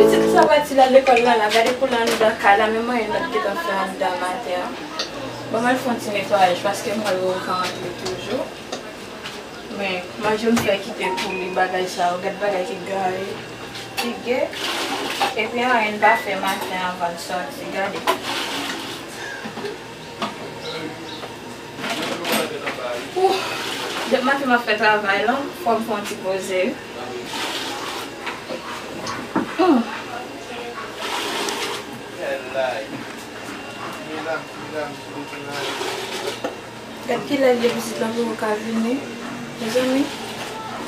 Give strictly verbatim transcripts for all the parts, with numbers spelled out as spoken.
Pitit sa pati l al lekòl la, la gade pou l anndan kay la, men mwen pa t gentan fè anndan maten an. Ban m al fè yon ti netwayaj paske m wè l ka antre toujou. Men manje m fè kite pou li bagay sa yo, gad bagay ki gare, ki ge. Epi anyen n pa fè maten anvan n sòti, gade. Ouh, depi maten m ap fè travay lan, fò m fè yon ti poze wi. Ouh. Gad kilè l ye pitit lan poko ka vini. Mezanmi,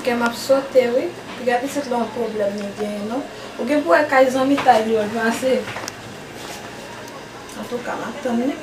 kè m ap sote wi. Piga pitit lan yon pwoblèm li genyen non. Ou gen pou wè kay zanmitay li yo l pase. Antouka, m ap tann li.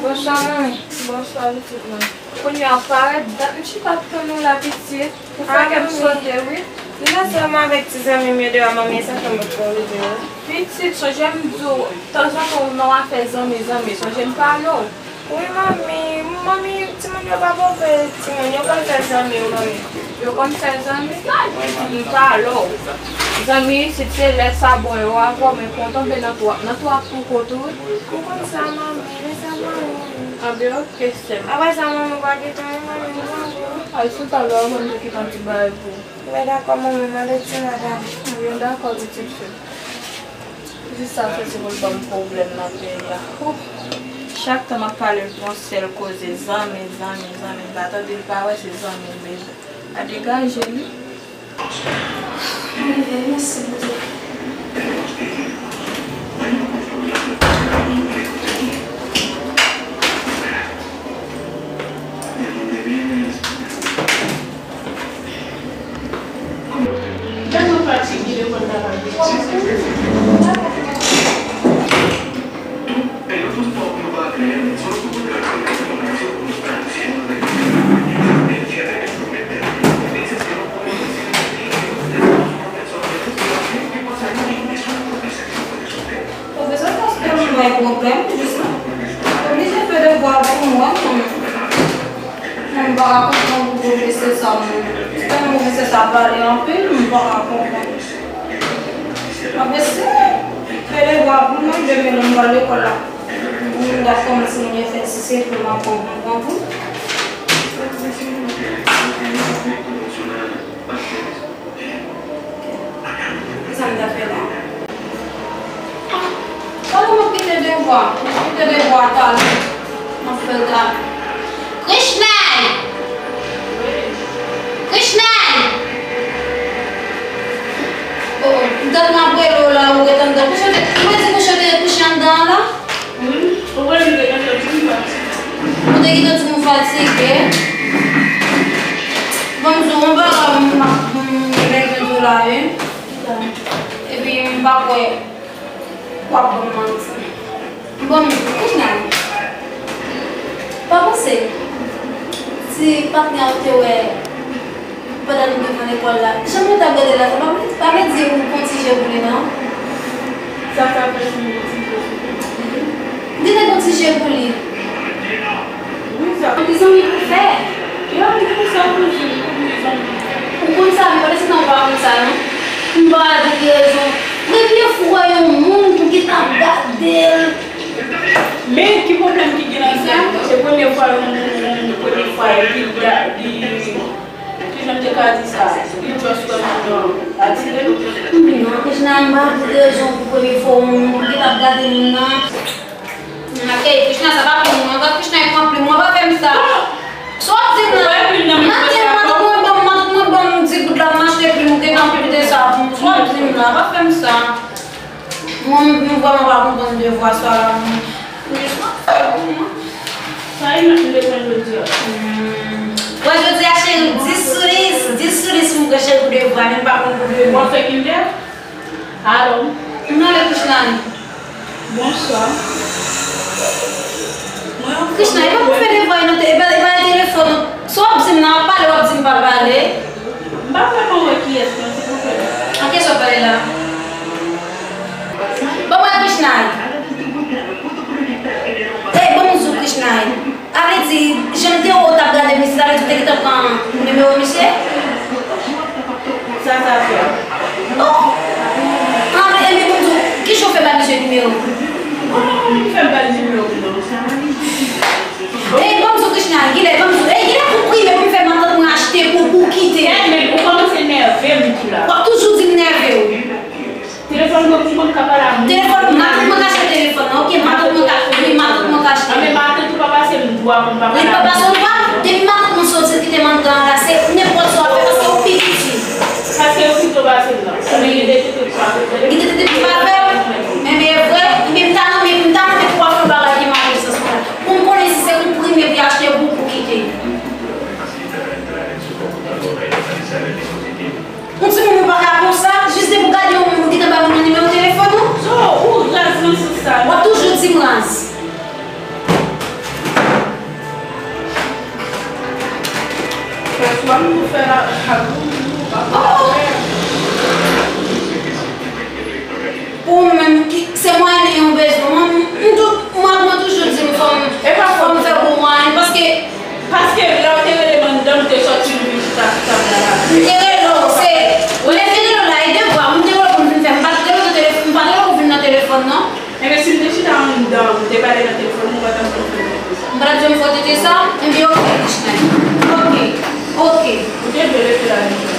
Bonswa, manmi. Bonswa, pitit mwen. Kounye a w parèt, dat m chita ap tann ou la, pitit. Ou fè kè m sote, wi. M t ansanm avèk ti zanmi m yo deyò, manmi, e sa fè m ret fè w rive, wi. Pitit, sonje m di w, tanzantan ou nan afè zanmi, zanmi, sonje m pale w. Wi, manmi. Manmi, timoun yo pa move, timoun yo konn fè zanmi, wi, manmi. Yo konn fè zanmi? M pale w. Zanmi isit se lè sa bon yo avè w, men kon w tonbe nan twòp, nan twòp pou kont ou, wi. M konn sa, manmi, men sa, manmi. Anben, oke, sè m. Apre sa, manmi, ou pa gentan, wi, manmi, m pale w. Ay, sou talè, ou konn te kite yon ti bagay pou ou. Mwen dakò, manmi, mande ti madanm. Mwen dakò, pitit fi m. Jis sa fè se pou l ban m pwoblèm nan peyi a. Ouh! Chak tan m ap pale l pou yon sèl koze, zanmi, zanmi, zanmi, m pa tande l pa wè se zanmi l bezwen. A degaje li. Mèsi, Bondye. Tèlman fatige, lekòl la pa gen. Pwofesè, paske m bay pwoblèm, jis la. Oblije fè devwa pou mwen, mwen. Mwen pa ka konprann pou pwofesè sa, mwen. Tèlman pwofesè sa pale anpil, mwen pa ka konprann. Apre se fè devwa pou mwen, demen lè m pral lekòl la. Mwen gad kòman timoun yo fè, si se pou m aprann, m aprann tou. Kisa m ta fè la? Ah, talè m ap kite devwa. M ap kite devwa talè. M ap fè l talè. Krishnay! Krishnay! Oh, oh, m t ap rele w la, ou ret anndan. Kouche w te, ou te di kouche w te ret kouche anndan an la? Wi, ou wè m te gentan di m fatige. Ou te gentan di m fatige? Bon, m di w yon bagay, m, m, m, m bezwen di w la, wi. Epi, m pa kwè w ap ban m manti. Bon, m di w, kounye a, pa panse, si patnè w te wè Pandan nou devan lekòl la, jan mwen t ap gade l la, sa pa vle, pa vle di ou gon ti je pou li, non? Sa ka fè si m gon ti je pou li? Wi. Li te gon ti je pou li. Wi, sa. Ki zanmi pou fè? Yo, li pou sa pou di, pou di zanmi. Ou konn sa, men pa de si non, ou pa konn sa, non? M pa di rezon. Premye fwa yon moun pou ki t ap gade l. Men ki pwoblèm ki gen nan sa? Se premye fwa yon moun, premye fwa li, li Kijan m te ka di sa? Li just wè moun nan atire l. Non, Krishna, m pa di rezon pou premye fwa yon moun ki t ap gade moun nan. Ok, Krishna, sa pa pou mwen. Gad Krishna, e pran plim mwen, pa fè m sa. Sa w ap di m nan? Nan tèt mwen, tout mwen ban m, tout mwen ban m di goud la, m achte plim, ou gentan pete sa pou mwen. Sa w ap di m la, pa fè m sa. Mwen, m vrèman pa konprann devwa sa la, mwen. Jis m ap fè l pou mwen. Sa e mèt m te jwenn jodi a. Hmm. Prese pou devwa, men m pa konn pou devwa. W ap fè kiltè? Alo? M ale Krishnay. Bonswa. Mwen anfòm. Krishnay, e pa pou fè devwa nan te-, e pa, e pa nan telefòn, non. Si w ap di m nan, w ap pale, w ap di m pa pale. M pa vrèman wè kiyès non, silvouplè. A kiyès w ap pale la? Ban mwen Krishnay. Ey, ban m di w Krishnay. A vle di, jan m te wè w t ap gade misye, sa vle di w te gentan pran nimewo misye? Sa sa fè? Oh! Anben, ebyen, ban m di w, kijan w fè ba misye nimewo? Oh, m fè ba l nimewo m non. Ey, ban m di w, Krishnay, genlè, ban m di w, ey, genlè pou prime pou m fè matant mwen achte pou, pou kite. Ey, men ou kòmanse nève m tou la. W ap toujou di m nève w. Telefòn mwen, pou moun ka pale a moun. Telefòn, matant mwen ka achte telefòn nan, ok, matant mwen ka, wi, matant mwen ka achte. Anben matant ou pa pase m dwa pou m pa pale a moun. Li pa pase w dwa, depi matant mwen soti l kite mangan an la, se nenpòt sa w ap fè, paske ou pi piti. Paske yo pito pase m nan. Anben gen de tete pou pa fè. Gen de tete pou pa fè? Enben, e vre, enben m ta renmen, m ta renmen pou w ap fè yon bagay ki mache sans mwen. Pou m konnen si se konprime pou y achte pou, pou kite. Yon timoun ou pa ka konsa, jis depi w gade yon moun ou gentan bay moun nan nimewo telefòn ou. So, ou raz nan sans sa. W ap toujou di m raz. Paswa m nou fè la, ou pa fè. Pou ou menm, ki, se mwen ou bezwen. Mwen, m tou, mwen, mwen toujou di m fò m, fò m fè pou mwen, paske Paske lè w te rele m anndan, m te sòti m vin chita sou tab la la. M te rele w, se, lè m te rele w la, e devwa, m te rele w pou m vin fè, m pa t rele w nan telef-, m pa t rele w pou vin nan telefòn, non. Enben, si m te chita anndan, m te pale nan telefòn, ou pa t ap janm fè m tete sa. M pa t ap janm fè w tete sa? Enben, ok, Krishnay. Ok, ok. Ou te dwe rete la deja.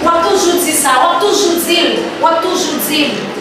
W ap toujou di sa, w ap toujou di l, w ap toujou di l.